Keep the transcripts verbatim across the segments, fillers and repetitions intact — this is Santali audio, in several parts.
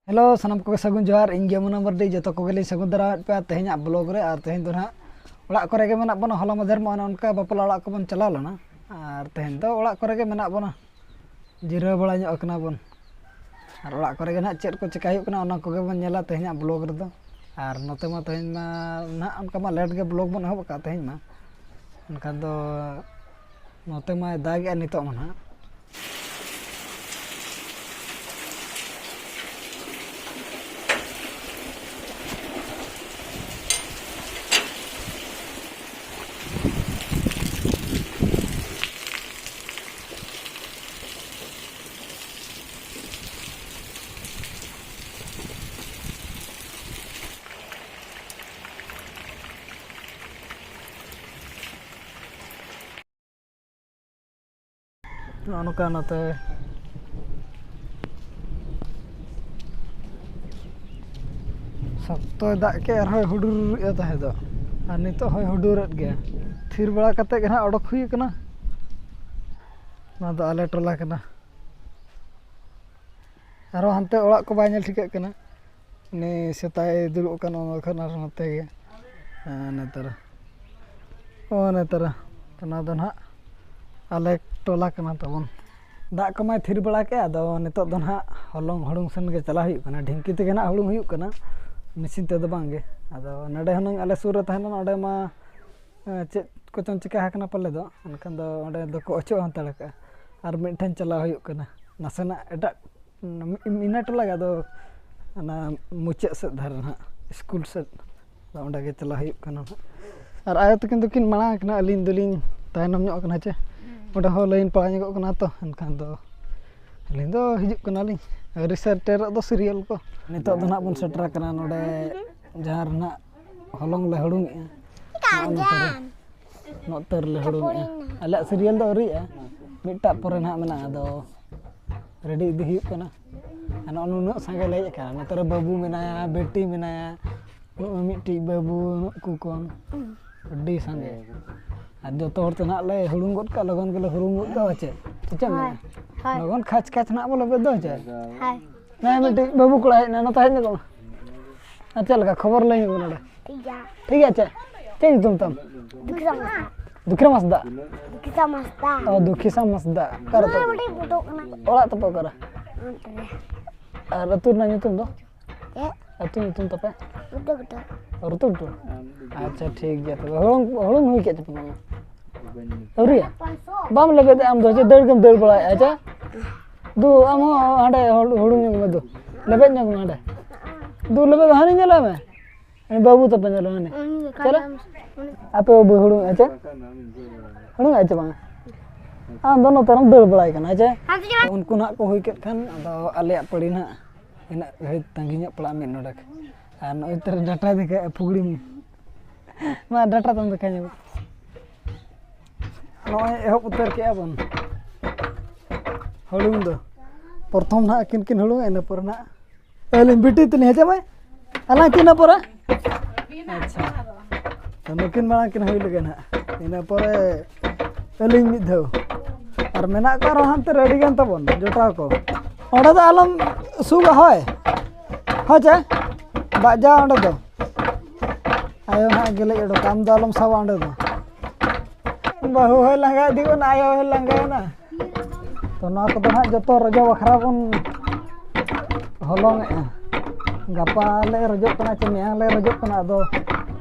ᱦᱮᱞᱳ, ᱥᱟᱱᱟᱢ ᱠᱚᱜᱮ ᱥᱟᱹᱜᱩᱱ ᱡᱚᱦᱟᱨ᱾ ᱤᱧ ᱜᱮ ᱢᱩᱱᱟ ᱢᱟᱨᱰᱤ᱾ ᱡᱚᱛᱚ ᱠᱚᱜᱮᱞᱤᱧ ᱥᱟᱹᱜᱩᱱ ᱫᱟᱨᱟᱢᱮᱫ ᱯᱮᱭᱟ ᱛᱮᱦᱮᱧᱟᱜ ᱵᱞᱚᱜ ᱨᱮ᱾ ᱟᱨ ᱛᱮᱦᱮᱧ ᱫᱚ ᱱᱟᱦᱟᱜ ᱚᱲᱟᱜ ᱠᱚᱨᱮ ᱜᱮ ᱢᱮᱱᱟᱜ ᱵᱚᱱᱟ᱾ ᱦᱚᱞᱟ ᱢᱟᱫᱷᱮᱨ ᱢᱟ ᱚᱱᱮ ᱚᱱᱠᱟ ᱵᱟᱯᱞᱟ ᱚᱲᱟᱜ ᱠᱚᱵᱚᱱ ᱪᱟᱞᱟᱣ ᱞᱮᱱᱟ, ᱟᱨ ᱛᱮᱦᱮᱧ ᱫᱚ ᱚᱲᱟᱜ ᱠᱚᱨᱮ ᱜᱮ ᱢᱮᱱᱟᱜ ᱵᱚᱱᱟ, ᱡᱤᱨᱟᱹᱣ ᱵᱟᱲᱟ ᱧᱚᱜ ᱟᱠᱟᱱᱟ ᱵᱚᱱ᱾ ᱟᱨ ᱚᱲᱟᱜ ᱠᱚᱨᱮ ᱜᱮ ᱱᱟᱦᱟᱜ ᱪᱮᱫ ᱠᱚ ᱪᱮᱠᱟ ᱦᱩᱭᱩᱜ ᱠᱟᱱᱟ, ᱚᱱᱟ ᱠᱚᱜᱮ ᱵᱚᱱ ᱧᱮᱞᱟ ᱛᱮᱦᱮᱧᱟᱜ ᱵᱞᱚᱜ ᱨᱮᱫᱚ᱾ ᱟᱨ ᱱᱚᱛᱮ ᱢᱟ ᱛᱮᱦᱮᱧ ᱢᱟ ᱱᱟᱦᱟᱜ ᱚᱱᱠᱟ ᱢᱟ ᱞᱮᱴ ᱜᱮ ᱵᱞᱚᱜ ᱵᱚᱱ ᱮᱦᱚᱵ ᱟᱠᱟᱫ ᱛᱮᱦᱮᱧ ᱢᱟ᱾ ᱮᱱᱠᱷᱟᱱ ᱫᱚ ᱱᱚᱛᱮ ᱢᱟᱭ ᱫᱟᱜᱮᱜᱼᱟ ᱱᱤᱛᱚᱜ ᱢᱟ ᱱᱟᱦᱟᱜ᱾ ᱱᱚᱜᱼᱚ ᱱᱚᱝᱠᱟ ᱱᱚᱛᱮ ᱥᱚᱠᱛᱚᱭ ᱫᱟᱜ ᱠᱮᱫ, ᱟᱨᱦᱚᱸᱭ ᱦᱩᱰᱩᱨᱮᱫ ᱛᱟᱦᱮᱸ ᱫᱚ, ᱟᱨ ᱱᱤᱛᱚᱜ ᱦᱚᱸᱭ ᱦᱩᱰᱩᱨᱮᱫ ᱜᱮᱭᱟ᱾ ᱛᱷᱤᱨ ᱵᱟᱲᱟ ᱠᱟᱛᱮᱫ ᱜᱮ ᱱᱟᱦᱟᱜ ᱚᱰᱚᱠ ᱦᱩᱭ ᱠᱟᱱᱟ᱾ ᱱᱚᱣᱟ ᱫᱚ ᱟᱞᱮ ᱴᱚᱞᱟ ᱠᱟᱱᱟ᱾ ᱟᱨᱦᱚᱸ ᱦᱟᱱᱛᱮ ᱚᱲᱟᱜ ᱠᱚ ᱵᱟᱭ ᱧᱮᱞ ᱴᱷᱤᱠᱟᱹᱜ ᱠᱟᱱᱟ᱾ ᱩᱱᱤ ᱥᱮᱛᱟᱭ ᱫᱩᱲᱩᱵ ᱟᱠᱟᱱ ᱚᱱᱟ ᱠᱷᱚᱱ ᱟᱨ ᱱᱚᱛᱮ ᱜᱮ᱾ ᱦᱮᱸ, ᱱᱮᱛᱟᱨ ᱚ ᱱᱮᱛᱟᱨ ᱚᱱᱟ ᱫᱚ ᱱᱟᱦᱟᱜ ᱟᱞᱮ ᱴᱚᱞᱟ ᱠᱟᱱᱟ ᱛᱟᱵᱚᱱ᱾ ᱫᱟᱜ ᱠᱚᱢᱟᱭ ᱛᱷᱤᱨ ᱵᱟᱲᱟ ᱠᱮᱜᱼᱟ, ᱟᱫᱚ ᱱᱤᱛᱚᱜ ᱫᱚ ᱱᱟᱦᱟᱜ ᱦᱚᱞᱚᱝ ᱦᱩᱲᱩᱝ ᱥᱮᱱ ᱜᱮ ᱪᱟᱞᱟᱜ ᱦᱩᱭᱩᱜ ᱠᱟᱱᱟ᱾ ᱰᱷᱤᱝᱠᱤ ᱛᱮᱜᱮ ᱱᱟᱦᱟᱜ ᱦᱩᱲᱩᱝ ᱦᱩᱭᱩᱜ ᱠᱟᱱᱟ, ᱢᱮᱥᱤᱱ ᱛᱮᱫᱚ ᱵᱟᱝ ᱜᱮ᱾ ᱟᱫᱚ ᱱᱚᱰᱮ ᱦᱩᱱᱟᱹᱝ ᱟᱞᱮ ᱥᱩᱨ ᱨᱮ ᱛᱟᱦᱮᱸ ᱞᱮᱱᱟ, ᱚᱸᱰᱮ ᱢᱟ ᱮᱸ, ᱪᱮᱫ ᱠᱚᱪᱚᱝ ᱪᱤᱠᱟ ᱟᱠᱟᱱᱟ ᱯᱟᱞᱮ ᱫᱚ, ᱮᱱᱠᱷᱟᱱ ᱫᱚ ᱚᱸᱰᱮ ᱫᱚᱠᱚ ᱚᱪᱚᱜ ᱦᱟᱛᱟᱲ ᱠᱟᱜᱼᱟ᱾ ᱟᱨ ᱢᱤᱫ ᱴᱷᱮᱱ ᱪᱟᱞᱟᱣ ᱦᱩᱭᱩᱜ ᱠᱟᱱᱟ, ᱱᱟᱥᱮᱱᱟᱜ ᱮᱴᱟᱜ, ᱩᱸ, ᱤᱱᱟᱹ ᱴᱚᱞᱟ ᱜᱮ, ᱟᱫᱚ ᱚᱱᱟ ᱢᱩᱪᱟᱹᱫ ᱥᱮᱫ ᱫᱷᱟᱨᱮ ᱱᱟᱦᱟᱜ, ᱥᱠᱩᱞ ᱥᱮᱫ᱾ ᱟᱫᱚ ᱚᱸᱰᱮ ᱜᱮ ᱪᱟᱞᱟᱣ ᱦᱩᱭᱩᱜ ᱠᱟᱱᱟ ᱱᱟᱦᱟᱜ᱾ ᱟᱨ ᱟᱭᱳ ᱛᱟᱹᱠᱤᱱ ᱫᱚᱠᱤᱱ ᱢᱟᱲᱟᱝ ᱟᱠᱟᱱᱟ, ᱟᱹᱞᱤᱧ ᱫᱚᱞᱤᱧ ᱛᱟᱭᱱᱚᱢ ᱧᱚᱜ ᱟᱠᱟᱱᱟ ᱪᱮ᱾ ᱚᱸᱰᱮ ᱦᱚᱸ ᱞᱟᱭᱤᱱ ᱯᱟᱲᱟᱣ ᱧᱚᱜᱚᱜ ᱠᱟᱱᱟ ᱛᱚ, ᱮᱱᱠᱷᱟᱱ ᱫᱚ ᱟᱹᱞᱤᱧ ᱫᱚ ᱦᱤᱡᱩᱜ ᱠᱟᱱᱟᱞᱤᱧ, ᱟᱹᱣᱨᱤ ᱥᱮᱴᱮᱨᱚᱜ ᱫᱚ ᱥᱤᱨᱤᱭᱟᱞ ᱠᱚ᱾ ᱱᱤᱛᱚᱜ ᱫᱚ ᱱᱟᱦᱟᱜ ᱵᱚᱱ ᱥᱮᱴᱮᱨ ᱟᱠᱟᱱᱟ ᱱᱚᱰᱮ, ᱡᱟᱦᱟᱸ ᱨᱮ ᱱᱟᱦᱟᱜ ᱦᱚᱞᱚᱝ ᱞᱮ ᱦᱩᱲᱩᱝᱮᱜᱼᱟ᱾ ᱱᱚᱜᱼᱚ ᱱᱚᱛᱮ ᱨᱮ, ᱱᱚᱛᱮ ᱨᱮᱞᱮ ᱦᱩᱲᱩᱝᱮᱜᱼᱟ᱾ ᱟᱞᱮᱭᱟᱜ ᱥᱤᱨᱤᱭᱟᱞ ᱫᱚ ᱟᱹᱣᱨᱤᱭᱟᱜᱼᱟ, ᱢᱤᱫᱴᱟᱜ ᱯᱚᱨᱮ ᱱᱟᱦᱟᱜ ᱢᱮᱱᱟᱜᱼᱟ, ᱟᱫᱚ ᱨᱮᱰᱤ ᱤᱫᱤ ᱦᱩᱭᱩᱜ ᱠᱟᱱᱟ᱾ ᱟᱨ ᱱᱚᱜᱼᱚ ᱱᱩᱱᱟᱹᱜ ᱥᱟᱸᱜᱮ ᱞᱮ ᱦᱮᱡ ᱟᱠᱟᱱᱟ᱾ ᱱᱚᱛᱮ ᱨᱮ ᱵᱟᱹᱵᱩ ᱢᱮᱱᱟᱭᱟ, ᱵᱤᱴᱤ ᱢᱮᱱᱟᱭᱟ, ᱱᱚᱜᱼᱚᱭ ᱢᱤᱫᱴᱤᱡ ᱵᱟᱹᱵᱩ, ᱱᱩᱠᱩ ᱠᱚ ᱟᱹᱰᱤ ᱥᱟᱸᱜᱮ᱾ ᱟᱨ ᱡᱚᱛᱚ ᱦᱚᱲ ᱛᱮ ᱱᱟᱦᱟᱜ ᱞᱮ ᱦᱩᱲᱩᱝ ᱜᱚᱫ ᱠᱟᱜᱼᱟ, ᱞᱚᱜᱚᱱ ᱜᱮᱞᱮ ᱦᱩᱲᱩᱝ ᱜᱚᱫ ᱠᱟᱜᱼᱟ, ᱪᱮᱫ? ᱪᱮᱫ ᱮᱢ ᱦᱳᱭ, ᱢᱮᱱᱟ? ᱦᱳᱭ᱾ ᱞᱚᱜᱚᱱ ᱠᱷᱟᱪ ᱠᱷᱟᱪ ᱱᱟᱦᱟᱜ ᱵᱚ ᱞᱮᱵᱮᱫ ᱫᱚ, ᱪᱮᱫ? ᱦᱳᱭ᱾ ᱦᱮᱸ, ᱢᱤᱫᱴᱤᱡ ᱵᱟᱹᱵᱩ ᱠᱚᱲᱟ ᱦᱮᱡ ᱮᱱᱟ, ᱱᱚᱛᱮ ᱦᱮᱡ ᱧᱚᱜᱚᱜ ᱢᱮ᱾ ᱟᱨ ᱪᱮᱫ ᱞᱮᱠᱟ ᱠᱷᱚᱵᱚᱨ ᱞᱟᱹᱭ ᱧᱚᱜ ᱢᱮ ᱱᱚᱰᱮ? ᱴᱷᱤᱠ ᱜᱮᱭᱟ᱾ ᱴᱷᱤᱠ ᱜᱮᱭᱟ, ᱪᱮᱫ, ᱪᱮᱫ ᱧᱩᱛᱩᱢ ᱛᱟᱢ? ᱫᱩᱠᱷᱤᱨᱟᱢ ᱦᱟᱸᱥᱫᱟ᱾ ᱫᱩᱠᱷᱤᱨᱟᱢ ᱦᱟᱸᱥᱫᱟ᱾ ᱫᱩᱠᱷᱤᱨᱟᱢ ᱦᱟᱸᱥᱫᱟ᱾ ᱚ, ᱫᱩᱠᱷᱤᱨᱟᱢ ᱦᱟᱸᱥᱫᱟ᱾ ᱚᱠᱟᱨᱮ ᱛᱚ? ᱱᱚᱰᱮ ᱯᱷᱳᱴᱳ ᱠᱟᱱᱟ᱾ ᱚᱲᱟᱜ ᱛᱟᱯᱮ ᱚᱠᱟᱨᱮ? ᱚᱱᱛᱮ ᱨᱮ᱾ ᱟᱨ ᱟᱹᱛᱩ ᱨᱮᱱᱟᱜ ᱧᱩᱛᱩᱢ ᱫᱚ? ᱪᱮᱫ? ᱟᱹᱛᱩ ᱧᱩᱛᱩᱢ ᱛᱟᱯᱮ? ᱨᱩᱛᱩ ᱜᱷᱩᱴᱩ᱾ ᱨᱩᱛᱩ ᱜᱷᱩᱴᱩ? ᱟᱪᱪᱷᱟ, ᱴᱷᱤᱠ ᱜᱮᱭᱟ ᱛᱚᱵᱮ᱾ ᱦᱩᱲᱩᱝ, ᱦᱩᱲᱩᱝ ᱦᱩᱭ ᱠᱮᱫ ᱛᱟᱯᱮ ᱢᱟᱢᱟ? ᱟᱹᱣᱨᱤᱭᱟ? ᱵᱟᱢ ᱞᱮᱵᱮᱫ ᱮᱫᱟ ᱟᱢ ᱫᱚ, ᱪᱮᱫ ᱫᱟᱹᱲ ᱜᱮᱢ ᱫᱟᱹᱲ ᱵᱟᱲᱟᱭᱮᱫᱼᱟ, ᱪᱮ? ᱫᱩ, ᱟᱢ ᱦᱚᱸ ᱦᱟᱸᱰᱮ ᱦᱩᱲ-, ᱦᱩᱲᱩᱝ ᱧᱚᱜ ᱢᱮ ᱫᱩ᱾ ᱞᱮᱵᱮᱫ ᱧᱚᱜ ᱢᱮ ᱦᱟᱸᱰᱮ᱾ ᱫᱩ, ᱞᱮᱵᱮᱫ ᱫᱚ ᱦᱟᱹᱱᱤ ᱧᱮᱞᱚᱜ ᱢᱮ᱾ ᱩᱱᱤ ᱵᱟᱹᱵᱩ ᱛᱟᱯᱮ ᱧᱮᱞᱚᱜ ᱢᱮ ᱦᱟᱹᱱᱤ᱾ ᱩᱱᱤ ᱫᱚ ᱪᱮᱫ? ᱠᱟᱱᱟ᱾ ᱟᱯᱮ ᱵᱟᱹᱵᱩ ᱦᱩᱲᱩᱝ ᱮᱫᱼᱟ, ᱪᱮ? ᱦᱩᱲᱩᱝ ᱮᱫᱼᱟ ᱪᱮ ᱵᱟᱝᱟ? ᱟᱢ ᱫᱚ ᱱᱚᱛᱮ ᱨᱮᱢ ᱫᱟᱹᱲ ᱵᱟᱲᱟᱭ ᱠᱟᱱᱟ, ᱪᱮ? ᱦᱟᱱᱛᱮ ᱪᱟᱞᱟᱜ᱾ ᱩᱱᱠᱩ ᱱᱟᱦᱟᱜ ᱠᱚ ᱦᱩᱭ ᱠᱮᱫ ᱠᱷᱟᱱ, ᱟᱫᱚ ᱟᱞᱮᱭᱟᱜ ᱯᱟᱹᱲᱤ ᱱᱟᱦᱟᱜ ᱤᱱᱟᱹᱜ ᱜᱷᱟᱹᱲᱤᱡ ᱛᱟᱺᱜᱤ ᱧᱚᱜ ᱯᱟᱲᱟᱜ ᱢᱤᱫ ᱱᱚᱰᱮᱠ᱾ ᱟᱨ ᱱᱚᱜᱼᱚᱭ ᱛᱚᱨᱟ ᱰᱟᱴᱟ ᱫᱮᱠᱷᱟᱭᱟ ᱯᱷᱩᱜᱲᱤ ᱢᱮ᱾ ᱢᱟ ᱰᱟᱴᱟ ᱛᱟᱢ ᱫᱮᱠᱷᱟᱭ ᱧᱚᱜ᱾ ᱱᱚᱜᱼᱚᱭ ᱮᱦᱚᱵ ᱩᱛᱟᱹᱨ ᱠᱮᱜᱼᱟ ᱵᱚᱱ ᱦᱩᱲᱩᱝ ᱫᱚ᱾ ᱯᱨᱚᱛᱷᱚᱢ ᱱᱟᱦᱟᱜ ᱟᱹᱠᱤᱱ ᱠᱤᱱ ᱦᱩᱲᱩᱝᱟ, ᱤᱱᱟᱹ ᱯᱚᱨᱮ ᱱᱟᱦᱟᱜ ᱟᱹᱞᱤᱧ ᱵᱤᱴᱤ ᱛᱟᱹᱞᱤᱧ, ᱦᱮᱸ ᱪᱮ ᱢᱟᱹᱭ? ᱟᱞᱟᱝ ᱛᱤᱱᱟᱹᱜ ᱯᱚᱨᱮ? ᱟᱪᱪᱷᱟ᱾ ᱛᱚ, ᱱᱩᱠᱤᱱ ᱢᱟᱲᱟᱝ ᱠᱤᱱ ᱦᱩᱭ ᱞᱮᱜᱮ ᱱᱟᱦᱟᱜ, ᱤᱱᱟᱹ ᱯᱚᱨᱮ ᱟᱹᱞᱤᱧ ᱢᱤᱫ ᱫᱷᱟᱣ᱾ ᱟᱨ ᱢᱮᱱᱟᱜ ᱠᱚ ᱟᱨᱦᱚᱸ ᱦᱟᱱᱛᱮ ᱨᱮ ᱟᱹᱰᱤ ᱜᱟᱱ ᱛᱟᱵᱚᱱ ᱡᱚᱴᱟᱣ ᱠᱚ᱾ ᱚᱸᱰᱮ ᱫᱚ ᱟᱞᱚᱢ ᱥᱩᱜᱟ, ᱦᱳᱭ᱾ ᱦᱳᱭ ᱪᱮ? ᱵᱟᱡᱟ ᱚᱸᱰᱮ ᱫᱚ᱾ ᱟᱭᱳ ᱱᱟᱦᱟᱜ ᱜᱮᱞᱮᱡ ᱚᱰᱚᱠᱟ, ᱟᱢ ᱫᱚ ᱟᱞᱚᱢ ᱥᱟᱵᱟ ᱚᱸᱰᱮ ᱫᱚ᱾ ᱵᱟᱹᱦᱩ ᱦᱚᱸᱭ ᱞᱟᱸᱜᱟ ᱤᱫᱤᱜ ᱠᱟᱱᱟ, ᱟᱭᱳ ᱦᱚᱸᱭ ᱞᱟᱸᱜᱟᱭᱮᱱᱟ᱾ ᱛᱚ, ᱱᱚᱣᱟ ᱠᱚᱫᱚ ᱱᱟᱦᱟᱜ ᱡᱚᱛᱚ ᱨᱚᱡᱚ ᱵᱟᱠᱷᱨᱟ ᱵᱚᱱ ᱦᱚᱞᱚᱝᱮᱜᱼᱟ᱾ ᱜᱟᱯᱟ ᱞᱮ ᱨᱚᱡᱚᱜ ᱠᱟᱱᱟ ᱪᱮ ᱢᱮᱭᱟᱝ ᱞᱮ ᱨᱚᱡᱚᱜ ᱠᱟᱱᱟ, ᱟᱫᱚ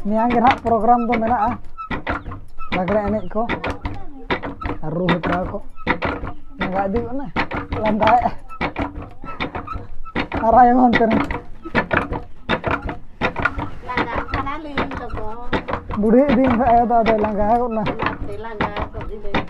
ᱢᱮᱭᱟᱝ ᱜᱮ ᱱᱟᱦᱟᱜ ᱯᱨᱳᱜᱨᱟᱢ ᱫᱚ ᱢᱮᱱᱟᱜᱼᱟ, ᱞᱟᱜᱽᱲᱮ ᱮᱱᱮᱡ ᱠᱚ ᱟᱨ ᱨᱩ ᱦᱮᱯᱨᱟᱣ ᱠᱚ᱾ ᱞᱟᱸᱜᱟ ᱤᱫᱤᱜ ᱠᱟᱱᱟ, ᱞᱟᱸᱫᱟᱭᱮᱜᱼᱟ᱾ ᱟᱨ ᱟᱭᱳ ᱦᱚᱸ ᱚᱱᱛᱮ ᱨᱮ᱾ ᱞᱟᱸᱜᱟ ᱠᱟᱱᱟ ᱞᱟᱹᱭ ᱛᱟᱠᱚ᱾ ᱵᱩᱰᱷᱤ ᱤᱫᱤᱭᱮᱱ ᱠᱷᱟᱡ ᱟᱭᱳ ᱫᱚ ᱟᱫᱚᱭ ᱞᱟᱸᱜᱟ ᱜᱚᱫ ᱱᱟ᱾ ᱚᱱᱟᱛᱮ ᱞᱟᱸᱜᱟ ᱜᱚᱫ ᱮᱱᱟᱹᱧ᱾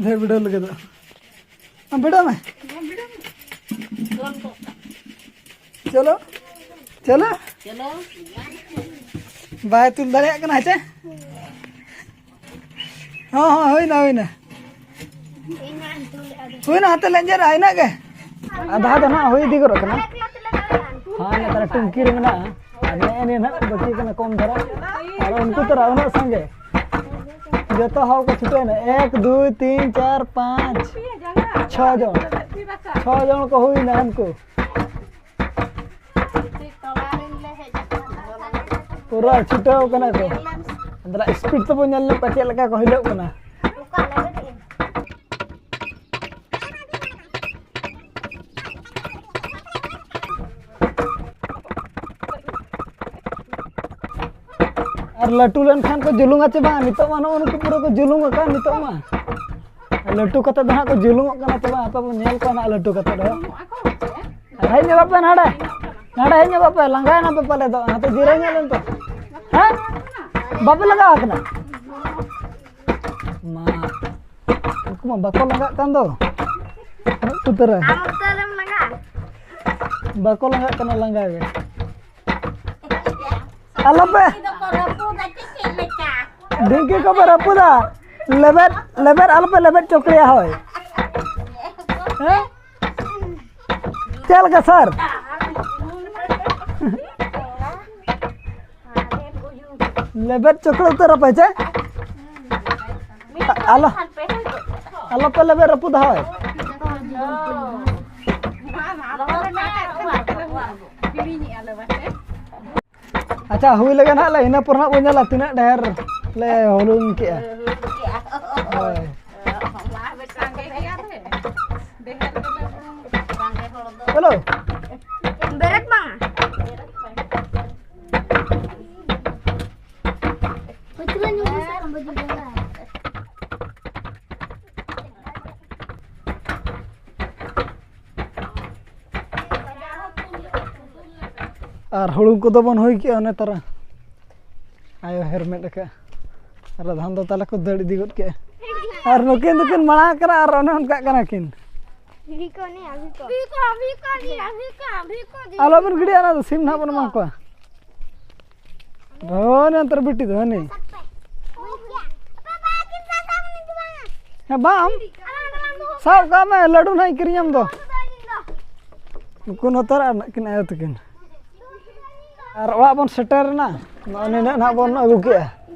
ᱰᱷᱮᱨ ᱵᱤᱰᱟᱹᱣ ᱞᱟᱹᱜᱤᱫᱚᱜ᱾ ᱟᱢ ᱵᱤᱰᱟᱹᱣ ᱢᱮ᱾ ᱪᱚᱞᱚ, ᱪᱚᱞᱚ᱾ ᱪᱚᱞᱚ᱾ ᱵᱟᱭ ᱛᱩᱞ ᱫᱟᱲᱮᱭᱟᱜ ᱠᱟᱱᱟ, ᱦᱮᱸ ᱪᱮ? ᱦᱚᱸ, ᱦᱚᱸ, ᱦᱩᱭᱱᱟ, ᱦᱩᱭᱱᱟ᱾ ᱦᱩᱭᱱᱟ, ᱦᱟᱱᱛᱮ ᱞᱮᱸᱡᱮᱨᱟ, ᱤᱱᱟᱹᱜ ᱜᱮ᱾ ᱟᱫᱷᱟ ᱫᱚ ᱱᱟᱜ ᱦᱩᱭ ᱤᱫᱤ ᱜᱚᱫᱚᱜ ᱠᱟᱱᱟ᱾ ᱦᱮᱸ, ᱱᱮᱛᱟᱨ ᱴᱩᱝᱠᱤ ᱨᱮ ᱢᱮᱱᱟᱜᱼᱟ᱾ ᱟᱨ ᱱᱮᱜᱼᱮ ᱱᱤᱭᱟᱹ ᱱᱟᱜ ᱵᱟᱹᱠᱤ ᱠᱟᱱᱟ ᱠᱚᱢ ᱫᱷᱟᱨᱟ᱾ ᱟᱨ ᱩᱱᱠᱩ ᱛᱚᱨᱟ ᱩᱱᱟᱹᱜ ᱥᱟᱸᱜᱮ᱾ ᱡᱚᱛᱚ ᱦᱚᱲ ᱠᱚ ᱪᱷᱩᱴᱟᱹᱣ ᱮᱱᱟ᱾ ᱮᱠ, ᱫᱩᱭ, ᱛᱤᱱ, ᱪᱟᱨ, ᱯᱟᱸᱪ, ᱪᱷᱚ ᱡᱚᱱ᱾ ᱪᱷᱚ ᱡᱚᱱ ᱠᱚ ᱦᱩᱭᱱᱟ ᱩᱱᱠᱩ᱾ ᱯᱩᱨᱟᱹ ᱪᱷᱩᱴᱟᱹᱣ ᱠᱟᱱᱟ ᱠᱚ᱾ ᱟᱫᱚ speed ᱛᱮᱵᱚᱱ ᱧᱮᱞ ᱧᱚᱜ ᱠᱚᱣᱟ ᱪᱮᱫ ᱞᱮᱠᱟ ᱠᱚ ᱦᱤᱞᱟᱹᱜ ᱠᱟᱱᱟ᱾ ᱟᱨ ᱞᱟᱹᱴᱩ ᱞᱮᱱᱠᱷᱟᱱ ᱠᱚ ᱡᱩᱞᱩᱝᱟ ᱪᱮ ᱵᱟᱝ? ᱱᱤᱛᱚᱜ ᱢᱟ ᱱᱚᱜᱼᱚ ᱱᱩᱠᱩ ᱯᱩᱨᱟᱹ ᱠᱚ ᱡᱩᱞᱩᱝ ᱟᱠᱟᱱ ᱱᱤᱛᱚᱜ ᱢᱟ᱾ ᱞᱟᱹᱴᱩ ᱠᱟᱛᱮ ᱫᱚ ᱦᱟᱸᱜ ᱠᱚ ᱡᱩᱞᱩᱝᱚᱜ ᱠᱟᱱᱟ ᱪᱮ ᱵᱟᱝ? ᱟᱯᱮ ᱵᱚᱱ ᱧᱮᱞ ᱠᱚᱣᱟ ᱦᱟᱸᱜ ᱞᱟᱹᱴᱩ ᱠᱟᱛᱮ ᱫᱚ᱾ ᱦᱮᱡ ᱧᱚᱜᱚᱜ ᱯᱮ ᱱᱟᱰᱮ᱾ ᱱᱟᱰᱮ ᱦᱮᱡ ᱧᱚᱜᱚᱜ ᱯᱮ, ᱞᱟᱸᱜᱟᱭᱮᱱᱟ ᱯᱮ ᱯᱟᱞᱮ ᱫᱚ᱾ ᱦᱟᱱᱛᱮ ᱡᱤᱨᱟᱹᱣ ᱧᱚᱜ ᱞᱮᱱ ᱯᱮ᱾ ᱦᱮᱸ? ᱵᱟᱯᱮ ᱞᱟᱸᱜᱟᱣ ᱠᱟᱱᱟ? ᱢᱟ, ᱩᱱᱠᱩ ᱢᱟ ᱵᱟᱠᱚ ᱞᱟᱸᱜᱟᱜ ᱠᱟᱱ ᱫᱚ᱾ ᱩᱱᱟᱹᱜ ᱩᱛᱟᱹᱨᱟ᱾ ᱟᱢ ᱩᱛᱟᱹᱨᱮᱢ ᱞᱟᱸᱜᱟᱜᱼᱟ? ᱵᱟᱠᱚ ᱞᱟᱸᱜᱟᱜ ᱠᱟᱱᱟ, ᱞᱟᱸᱜᱟ ᱜᱮ᱾ ᱟᱞᱚᱯᱮ ᱰᱷᱤᱝᱠᱤ ᱠᱚᱯᱮ ᱨᱟᱹᱯᱩᱫᱟ᱾ ᱞᱮᱵᱮᱫ, ᱞᱮᱵᱮᱫ ᱟᱞᱚᱯᱮ ᱞᱮᱵᱮᱫ ᱪᱚᱠᱨᱮᱭᱟ, ᱦᱳᱭ᱾ ᱦᱮᱸ? ᱪᱮᱫ ᱞᱮᱠᱟ, ᱥᱟᱨ? ᱞᱮᱵᱮᱫ ᱪᱚᱠᱨᱮ ᱩᱛᱟᱹᱨ ᱟᱯᱮ ᱪᱮ? ᱟᱞᱚ, ᱟᱞᱚᱯᱮ ᱞᱮᱵᱮᱫ ᱨᱟᱹᱯᱩᱫᱟ, ᱦᱳᱭ᱾ ᱟᱪᱪᱷᱟ, ᱦᱩᱭ ᱞᱮᱜᱮ ᱱᱟᱦᱟᱜ ᱞᱮ, ᱤᱱᱟᱹ ᱯᱚᱨ ᱱᱟᱦᱟᱜ ᱵᱚᱱ ᱧᱮᱞᱟ ᱛᱤᱱᱟᱹᱜ ᱰᱷᱮᱨ ᱞᱮ ᱦᱩᱲᱩᱝ ᱠᱮᱜᱼᱟ᱾ ᱦᱳᱭ᱾ ᱦᱮᱞᱳ᱾ ᱵᱮᱨᱮᱫ ᱵᱟᱝᱟ᱾ ᱯᱟᱹᱪᱷᱞᱟᱹ ᱧᱚᱜ ᱢᱮᱥᱮ, ᱟᱢ ᱵᱟᱹᱡᱩ ᱵᱚᱸᱜᱟ᱾ ᱟᱨ ᱦᱩᱲᱩ ᱠᱚᱫᱚ ᱵᱚᱱ ᱦᱩᱭ ᱠᱮᱜᱼᱟ ᱚᱱᱮ ᱛᱟᱨᱟ᱾ ᱟᱭᱳ ᱦᱮᱨᱢᱮᱫ ᱟᱠᱟᱫᱼᱟ᱾ ᱟᱨ ᱟᱫᱷᱟᱱ ᱫᱚ ᱛᱟᱞᱮ ᱠᱚ ᱫᱟᱹᱲ ᱤᱫᱤ ᱜᱚᱫ ᱠᱮᱜᱼᱟ᱾ ᱟᱨ ᱱᱩᱠᱤᱱ ᱫᱚᱠᱤᱱ ᱢᱟᱲᱟᱝ ᱠᱟᱱᱟ ᱟᱨ ᱚᱱᱮ ᱚᱱᱠᱟᱜ ᱠᱟᱱᱟ ᱠᱤᱱ᱾ ᱵᱷᱤᱠᱚ ᱱᱤᱭᱟ, ᱵᱷᱤᱠᱚ᱾ ᱵᱷᱤᱠᱚ, ᱵᱷᱤᱠᱚ ᱱᱤᱭᱟ, ᱵᱷᱤᱠᱚ, ᱵᱷᱤᱠᱚ ᱱᱤᱭᱟ᱾ ᱟᱞᱚᱵᱤᱱ ᱜᱤᱰᱤᱭᱟ, ᱚᱱᱟ ᱫᱚ ᱥᱤᱢ ᱱᱟᱦᱟᱜ ᱵᱚᱱ ᱮᱢᱟ ᱠᱚᱣᱟ᱾ ᱦᱳᱭ, ᱱᱮᱛᱟᱨ ᱵᱤᱴᱤ ᱫᱚ ᱦᱟᱹᱱᱤ᱾ ᱦᱮᱸ, ᱵᱟᱢ ᱥᱟᱵ ᱠᱟᱜ ᱢᱮ, ᱞᱟᱹᱰᱩ ᱱᱟᱦᱟᱜ ᱤᱧ ᱠᱤᱨᱤᱧᱟᱢ ᱫᱚ᱾ ᱩᱱᱠᱩ ᱱᱚᱛᱟᱨ ᱟᱨ ᱱᱟᱜ ᱠᱤᱱ ᱟᱭᱳ ᱛᱟᱹᱠᱤᱱ᱾ ᱟᱨ ᱚᱲᱟᱜ ᱵᱚᱱ ᱥᱮᱴᱮᱨ ᱮᱱᱟ᱾ ᱱᱚᱜᱼᱚᱭ ᱱᱤᱱᱟᱹᱜ ᱱᱟᱦᱟᱜ ᱵᱚᱱ ᱟᱹᱜᱩ ᱠᱮᱜᱼᱟ᱾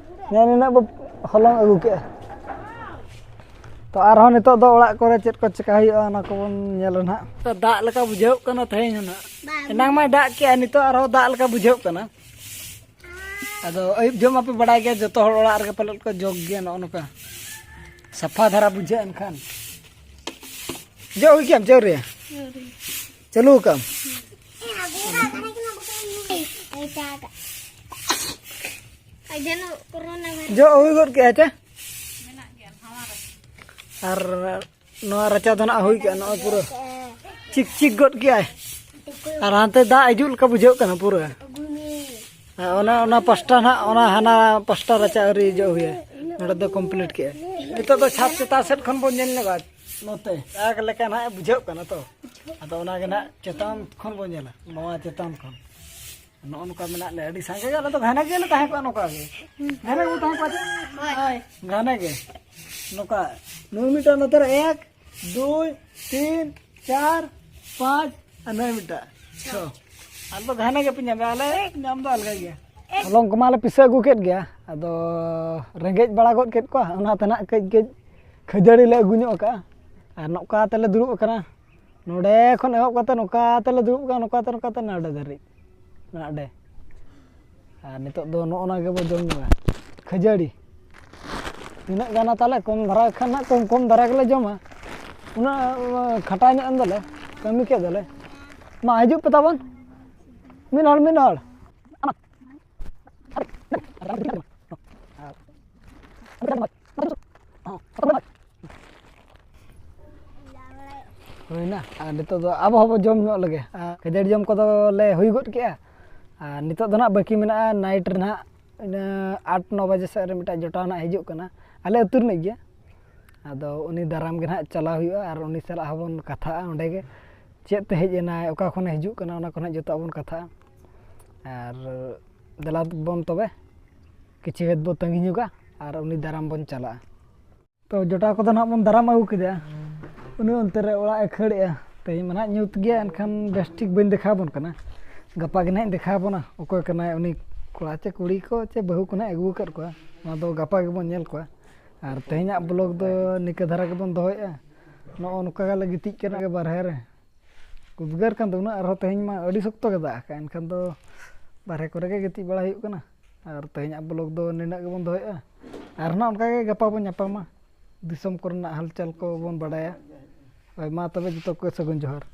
ᱱᱤᱱᱟᱹᱜ ᱵᱚ ᱦᱚᱞᱚᱝ ᱟᱹᱜᱩ ᱠᱮᱜᱼᱟ᱾ ᱛᱚ ᱟᱨᱦᱚᱸ ᱱᱤᱛᱚᱜ ᱫᱚ ᱚᱲᱟᱜ ᱠᱚᱨᱮ ᱪᱮᱫ ᱠᱚ ᱪᱮᱠᱟ ᱦᱩᱭᱩᱜᱼᱟ, ᱚᱱᱟ ᱠᱚᱵᱚᱱ ᱧᱮᱞᱟ ᱱᱟᱦᱟᱜ᱾ ᱛᱚ ᱫᱟᱜ ᱞᱮᱠᱟ ᱵᱩᱡᱷᱟᱹᱣ ᱠᱟᱱᱟ ᱛᱮᱦᱮᱧ ᱦᱚᱸ ᱱᱟᱦᱟᱜ᱾ ᱮᱱᱟᱝ ᱢᱟᱭ ᱫᱟᱜ ᱠᱮᱜᱼᱟ, ᱱᱤᱛᱚᱜ ᱟᱨᱦᱚᱸ ᱫᱟᱜ ᱞᱮᱠᱟ ᱵᱩᱡᱷᱟᱹᱣ ᱠᱟᱱᱟ᱾ ᱟᱫᱚ ᱟᱹᱭᱩᱵ ᱡᱚᱢ ᱢᱟᱯᱮ ᱵᱟᱲᱟᱭ ᱜᱮᱭᱟ, ᱡᱚᱛᱚ ᱦᱚᱲ ᱚᱲᱟᱜ ᱨᱮᱜᱮ ᱯᱟᱞᱮᱫ ᱠᱚ ᱡᱚᱜᱽ ᱜᱮᱭᱟ᱾ ᱱᱚᱜᱼᱚ ᱱᱚᱝᱠᱟ ᱥᱟᱯᱷᱟ ᱫᱷᱟᱨᱟ ᱵᱩᱡᱷᱟᱹᱜᱼᱟ᱾ ᱮᱱᱠᱷᱟᱱ ᱡᱚᱜᱽ ᱦᱩᱭ ᱠᱮᱜᱼᱟᱢ ᱪᱟᱹᱣᱨᱤᱭᱟ? ᱪᱟᱹᱞᱩ ᱟᱠᱟᱫᱼᱟᱢ? ᱡᱚᱜᱽ ᱦᱩᱭ ᱜᱚᱫ ᱠᱮᱜᱼᱟ ᱪᱮ? ᱟᱨ ᱱᱚᱣᱟ ᱨᱟᱪᱟ ᱫᱚ ᱱᱟᱜ ᱦᱩᱭ ᱠᱮᱜᱼᱟ, ᱱᱚᱜᱼᱚᱭ ᱯᱩᱨᱟᱹ ᱪᱤᱠ ᱪᱤᱠ ᱜᱚᱫ ᱠᱮᱜᱼᱟᱭ᱾ ᱟᱨ ᱦᱟᱱᱛᱮ ᱫᱟᱜ ᱦᱤᱡᱩᱜ ᱞᱮᱠᱟ ᱵᱩᱡᱷᱟᱹᱜ ᱠᱟᱱᱟ ᱯᱩᱨᱟᱹ᱾ ᱟᱨ ᱚᱱᱟ, ᱚᱱᱟ ᱯᱟᱥᱴᱟ ᱱᱟᱜ, ᱚᱱᱟ ᱦᱟᱱᱟ ᱯᱟᱥᱴᱟ ᱨᱟᱪᱟ ᱟᱹᱣᱨᱤ ᱡᱚᱜ ᱦᱩᱭᱟ᱾ ᱱᱚᱰᱮ ᱫᱚ ᱠᱚᱢᱯᱞᱤᱴ ᱠᱮᱜᱼᱟ᱾ ᱱᱤᱛᱚᱜ ᱫᱚ ᱪᱷᱟᱫᱽ ᱪᱮᱛᱟᱱ ᱥᱮᱫ ᱠᱷᱚᱱ ᱵᱚᱱ ᱧᱮᱞ ᱧᱚᱜᱟ ᱱᱚᱛᱮ᱾ ᱫᱟᱜᱽ ᱞᱮᱠᱟ ᱱᱟᱜ ᱵᱩᱡᱷᱟᱹᱜ ᱠᱟᱱᱟ ᱛᱚ᱾ ᱟᱫᱚ ᱚᱱᱟᱜᱮ ᱱᱟᱜ ᱪᱮᱛᱟᱱ ᱠᱷᱚᱱ ᱵᱚᱱ ᱧᱮᱞᱟ, ᱱᱚᱣᱟ ᱪᱮᱛᱟᱱ ᱠᱷᱚᱱ᱾ ᱱᱚᱜᱼᱚ ᱱᱚᱝᱠᱟ ᱢᱮᱱᱟᱜ ᱞᱮᱭᱟ, ᱟᱹᱰᱤ ᱥᱟᱸᱜᱮ ᱜᱮ᱾ ᱟᱞᱮ ᱫᱚ ᱜᱷᱟᱱᱮ ᱜᱮᱞᱮ ᱛᱟᱦᱮᱸ ᱠᱚᱜᱼᱟ ᱱᱚᱝᱠᱟ ᱜᱮ᱾ ᱜᱷᱟᱱᱮ ᱜᱮᱵᱚ ᱛᱟᱦᱮᱸ ᱠᱚᱜᱼᱟ ᱪᱮ? ᱦᱳᱭ᱾ ᱜᱷᱟᱱᱮ ᱜᱮ᱾ ᱱᱚᱝᱠᱟ ᱱᱩᱭ ᱢᱤᱫᱴᱟᱝ ᱱᱚᱛᱮ ᱨᱮ ᱮᱠ, ᱫᱩᱭ, ᱛᱤᱱ, ᱪᱟᱨ, ᱯᱟᱸᱪ, ᱟᱨ ᱱᱩᱭ ᱢᱤᱫᱴᱟᱝ ᱪᱷᱚ᱾ ᱟᱞᱮ ᱫᱚ ᱜᱷᱟᱱᱮ ᱜᱮᱯᱮ ᱧᱟᱢᱟ, ᱟᱞᱮ ᱧᱟᱢ ᱫᱚ ᱟᱞᱜᱟ ᱜᱮᱭᱟ᱾ ᱦᱚᱞᱚᱝ ᱠᱚᱢᱟ ᱞᱮ ᱯᱤᱥᱟᱹ ᱟᱹᱜᱩ ᱠᱮᱫ ᱜᱮᱭᱟ, ᱟᱫᱚ ᱨᱮᱸᱜᱮᱡ ᱵᱟᱲᱟ ᱜᱚᱫ ᱠᱮᱫ ᱠᱚᱣᱟ, ᱚᱱᱟᱛᱮ ᱱᱟᱜ ᱠᱟᱹᱡ ᱠᱟᱹᱡ ᱠᱷᱟᱹᱡᱟᱹᱲᱤ ᱞᱮ ᱟᱹᱜᱩ ᱧᱚᱜ ᱠᱟᱜᱼᱟ᱾ ᱟᱨ ᱱᱚᱝᱠᱟ ᱛᱮᱞᱮ ᱫᱩᱲᱩᱵ ᱟᱠᱟᱱᱟ᱾ ᱱᱚᱰᱮ ᱠᱷᱚᱱ ᱮᱦᱚᱵ ᱠᱟᱛᱮ ᱱᱚᱝᱠᱟ ᱛᱮᱞᱮ ᱫᱩᱲᱩᱵ ᱠᱟᱱᱟ, ᱱᱚᱝᱠᱟ ᱛᱮ, ᱱᱚᱝᱠᱟ ᱛᱮ ᱱᱚᱰᱮ ᱫᱷᱟᱹᱨᱤᱡ, ᱱᱚᱰᱮ᱾ ᱟᱨ ᱱᱤᱛᱚᱜ ᱫᱚ ᱱᱚᱜᱼᱚ ᱱᱟ ᱜᱮᱵᱚ ᱡᱚᱢ ᱧᱩᱭᱟ, ᱠᱷᱟᱹᱡᱟᱹᱲᱤ᱾ ᱛᱤᱱᱟᱹᱜ ᱜᱟᱱᱟ ᱛᱟᱞᱮ? ᱠᱚᱢ ᱫᱷᱟᱨᱟ ᱠᱷᱟᱱ ᱱᱟᱜ ᱠᱚᱢ, ᱠᱚᱢ ᱫᱷᱟᱨᱟ ᱜᱮᱞᱮ ᱡᱚᱢᱟ᱾ ᱩᱱᱟᱹᱜ, ᱩᱱᱟᱹᱜ ᱠᱷᱟᱴᱟᱣ ᱧᱚᱜ ᱮᱱ ᱫᱚᱞᱮ, ᱠᱟᱹᱢᱤ ᱠᱮᱫ ᱫᱚᱞᱮ᱾ ᱢᱟ ᱦᱤᱡᱩᱜ ᱯᱮ ᱛᱟᱵᱚᱱ, ᱢᱤᱫ ᱦᱚᱲ, ᱢᱤᱫ ᱦᱚᱲ᱾ ᱦᱩᱭᱱᱟ᱾ ᱟᱨ ᱱᱤᱛᱚᱜ ᱫᱚ ᱟᱵᱚ ᱦᱚᱸᱵᱚ ᱡᱚᱢ ᱧᱚᱜ ᱞᱮᱜᱮ᱾ ᱟᱨ ᱠᱷᱟᱹᱡᱟᱹᱲᱤ ᱡᱚᱢ ᱠᱚᱫᱚ ᱞᱮ ᱦᱩᱭ ᱜᱚᱫ ᱠᱮᱜᱼᱟ᱾ ᱟᱨ ᱱᱤᱛᱚᱜ ᱫᱚ ᱱᱟᱦᱟᱜ ᱵᱟᱹᱠᱤ ᱢᱮᱱᱟᱜᱼᱟ, ᱱᱟᱭᱤᱴ ᱨᱮ ᱱᱟᱦᱟᱜ ᱤᱱᱟᱹ ᱟᱴ ᱱᱚ ᱵᱟᱡᱮ ᱥᱮᱫ ᱨᱮ ᱢᱤᱫᱴᱟᱝ ᱡᱚᱴᱟᱣ ᱱᱟᱦᱟᱜ ᱦᱤᱡᱩᱜ ᱠᱟᱱᱟ, ᱟᱞᱮ ᱟᱹᱛᱩ ᱨᱤᱱᱤᱡ ᱜᱮ᱾ ᱟᱫᱚ ᱩᱱᱤ ᱫᱟᱨᱟᱢ ᱜᱮ ᱱᱟᱦᱟᱜ ᱪᱟᱞᱟᱣ ᱦᱩᱭᱩᱜᱼᱟ ᱟᱨ ᱩᱱᱤ ᱥᱟᱞᱟᱜ ᱦᱚᱸᱵᱚᱱ ᱠᱟᱛᱷᱟᱜᱼᱟ ᱚᱸᱰᱮ ᱜᱮ᱾ ᱪᱮᱫ ᱛᱮ ᱦᱮᱡ ᱮᱱᱟᱭ, ᱚᱠᱟ ᱠᱷᱚᱱᱮ ᱦᱤᱡᱩᱜ ᱠᱟᱱᱟ, ᱚᱱᱟ ᱠᱚ ᱱᱟᱦᱟᱜ ᱡᱚᱛᱚᱣᱟᱜ ᱵᱚᱱ ᱠᱟᱛᱷᱟᱜᱼᱟ᱾ ᱟᱨ ᱫᱮᱞᱟ ᱵᱚᱱ ᱛᱚᱵᱮ, ᱠᱤᱪᱷᱩ ᱜᱷᱟᱹᱲᱤᱡ ᱵᱚ ᱛᱟᱺᱜᱤ ᱧᱚᱜᱟ ᱟᱨ ᱩᱱᱤ ᱫᱟᱨᱟᱢ ᱵᱚᱱ ᱪᱟᱞᱟᱜᱼᱟ᱾ ᱛᱚ ᱡᱚᱴᱟᱣ ᱠᱚᱫᱚ ᱱᱟᱦᱟᱜ ᱵᱚᱱ ᱫᱟᱨᱟᱢ ᱟᱹᱜᱩ ᱠᱮᱫᱮᱭᱟ᱾ ᱩᱱᱤ ᱚᱱᱛᱮ ᱨᱮ ᱚᱲᱟᱜ ᱮ ᱠᱷᱟᱹᱲᱮᱜᱼᱟ᱾ ᱛᱮᱦᱮᱧ ᱢᱟ ᱱᱟᱦᱟᱜ ᱧᱩᱛ ᱜᱮᱭᱟ, ᱮᱱᱠᱷᱟᱱ ᱵᱮᱥ ᱴᱷᱤᱠ ᱵᱟᱹᱧ ᱫᱮᱠᱷᱟᱣ ᱟᱵᱚᱱ ᱠᱟᱱᱟ᱾ ᱜᱟᱯᱟ ᱜᱮ ᱱᱟᱦᱟᱜ ᱤᱧ ᱫᱮᱠᱷᱟᱣ ᱟᱵᱚᱱᱟ ᱚᱠᱚᱭ ᱠᱟᱱᱟᱭ ᱩᱱᱤ ᱠᱚᱲᱟ ᱪᱮ ᱠᱩᱲᱤ ᱠᱚ ᱪᱮ ᱵᱟᱹᱦᱩ ᱠᱚ ᱱᱟᱦᱟᱜ ᱟᱹᱜᱩ ᱟᱠᱟᱫ ᱠᱚᱣᱟ᱾ ᱚᱱᱟ ᱫᱚ ᱜᱟᱯᱟ ᱜᱮᱵᱚᱱ ᱧᱮᱞ ᱠᱚᱣᱟ᱾ ᱟᱨ ᱛᱮᱦᱮᱧᱟᱜ ᱵᱞᱚᱜ ᱫᱚ ᱱᱤᱠᱟᱹ ᱫᱷᱟᱨᱟ ᱜᱮᱵᱚᱱ ᱫᱚᱦᱚᱭᱮᱫᱼᱟ᱾ ᱱᱚᱜᱼᱚ ᱱᱚᱝᱠᱟ ᱜᱮᱞᱮ ᱜᱤᱛᱤᱡ ᱠᱟᱱᱟ ᱵᱟᱨᱦᱮ ᱨᱮ᱾ ᱩᱫᱽᱜᱟᱹᱨ ᱠᱟᱱ ᱛᱟᱵᱚᱱᱟ, ᱟᱨᱦᱚᱸ ᱛᱮᱦᱮᱧ ᱢᱟ ᱟᱹᱰᱤ ᱥᱚᱠᱛᱚ ᱜᱮ ᱫᱟᱜ ᱟᱠᱟᱫ, ᱮᱱᱠᱷᱟᱱ ᱫᱚ ᱵᱟᱨᱦᱮ ᱠᱚᱨᱮ ᱜᱮ ᱜᱤᱛᱤᱡ ᱵᱟᱲᱟ ᱦᱩᱭᱩᱜ ᱠᱟᱱᱟ᱾ ᱟᱨ ᱛᱮᱦᱮᱧᱟᱜ ᱵᱞᱚᱜ ᱫᱚ ᱱᱤᱱᱟᱹᱜ ᱜᱮᱵᱚᱱ ᱫᱚᱦᱚᱭᱮᱫᱼᱟ᱾ ᱟᱨ ᱱᱟᱦᱟᱜ ᱚᱱᱠᱟ ᱜᱮ ᱜᱟᱯᱟ ᱵᱚᱱ ᱧᱟᱯᱟᱢᱟ, ᱫᱤᱥᱚᱢ ᱠᱚᱨᱮᱱᱟᱜ ᱦᱟᱞᱪᱟᱞ ᱠᱚᱵᱚᱱ ᱵᱟᱰᱟᱭᱟ᱾ ᱦᱳᱭ, ᱢᱟ ᱛᱚᱵᱮ ᱡᱚᱛᱚ ᱠᱚ ᱥᱟᱹᱜᱩᱱ ᱡᱚᱦᱟᱨ᱾